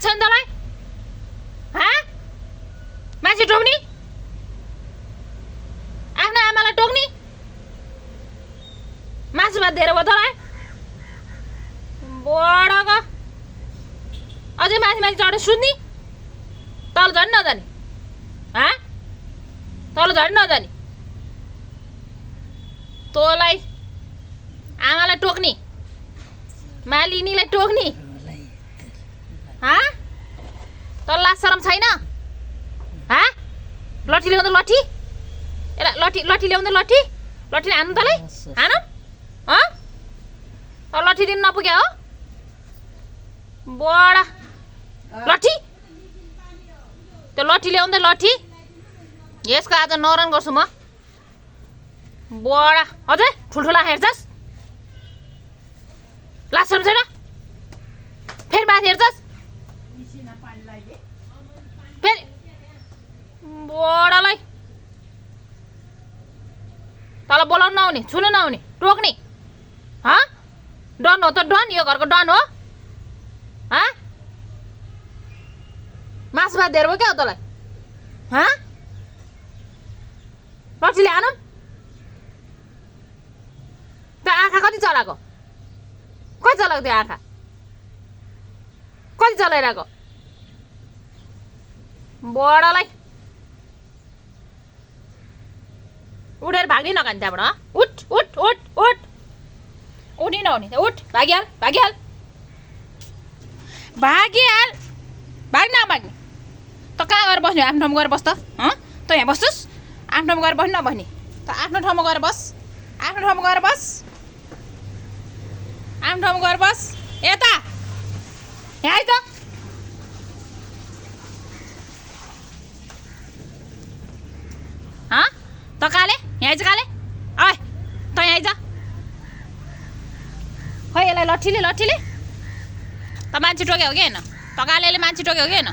छैन तँलाई मान्छे टोक्ने आफ्नो आमालाई टोक्ने मासु भात दिएर भयो तँलाई बडा अझै माथि माथि चढेर सुत्ने तल झन् नजाने तल झन् नजाने तँलाई आमालाई टोक्ने मालिनीलाई टोक्ने तँलाई लाज शरम छैन लट्ठी ल्याउँदा लट्ठी लट्ठी ल्याउँदा लट्ठीले हान्नु तँलाई हानु त लट्ठी दिनु नपुग्यो हो बडा लट्ठी त्यो लट्ठी ल्याउँदै लट्ठी यसको आज नरन गर्छु म बडा अझै ठुल्ठुला हेर्छस् लाज शरम छैन फेरि माथि हेर्छस् फेरि बडालाई तँलाई बोलाउनु नआउने छुनु नआउने टोक्ने डन हो त डन यो घरको डन हो मासु भात दिएर भयो क्या हो तँलाई लट्ठीले हानौँ त्यो आँखा कति चलाएको त्यो आँखा कति चलाइरहेको बडालाई उठेर भाग्नै नखाने त्यहाँबाट उठ उठ उठ उठ उठ्नै नहुने उठ भागिहाल भागिहाल भागिहाल भाग्न नभाग्ने त कहाँ गएर बस्ने आफ्नो ठाउँमा गएर बस् त त यहाँ बस्छस् आफ्नो ठाउँमा गएर बस्नु नबस्ने त आफ्नो ठाउँमा गएर बस आफ्नो ठाउँमा गएर बस आफ्नो ठाउँमा गएर बस यता यहाँ आइज त त काले यहाँ आइज काले आए त यहाँ आइज खै यसलाई लट्ठीले लट्ठीले त मान्छे टोक्यो हो कि होइन त कालेले मान्छे टोक्यो हो कि होइन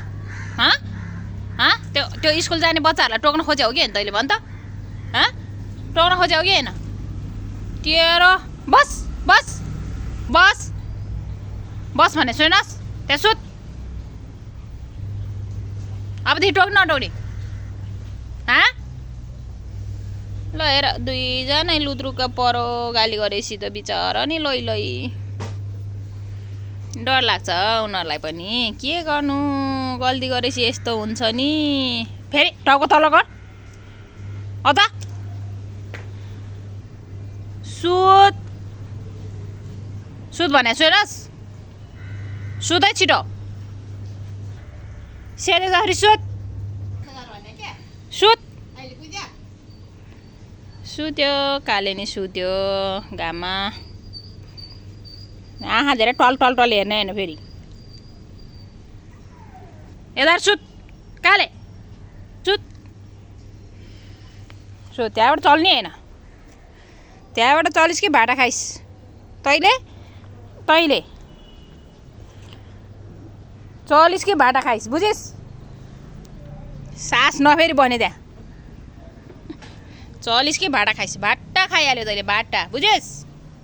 त्यो स्कुल जाने बच्चाहरूलाई टोक्न खोज्यो हो कि होइन तैँले भन् त टोक्न खोज्यो हो कि होइन तेरो बस बस बस बस भने सुनस् त्यहाँ सुत अबदेखि टोक्नु नटोक्ने ल हेर दुईजना लुद्रुका परो गाली गरेपछि त बिचरा नि लै लै डर लाग्छ उनीहरूलाई पनि के गर्नु गल्ती गरेपछि यस्तो हुन्छ नि फेरि टाउको तल गर अझ सुत सुत भने सुनस् सुतै छिटो सेले जसरी सुत सुत सुत्यो काले नि सुत्यो घाममा आँखा धेरै टल टल टल हेर्ने होइन फेरि यता सुत काले सुत सुत त्यहाँबाट चल्ने होइन त्यहाँबाट चलिस् कि भाटा खाइस् तैँले तैँले चलिस् कि भाटा खाइस् बुझिस् सास नफेरि बने त्यहाँ चलिस् कि भाटा खाइस् भाटा खाइहाल्यो तैँले भाटा बुझिस्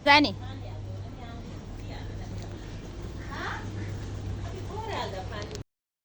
जानी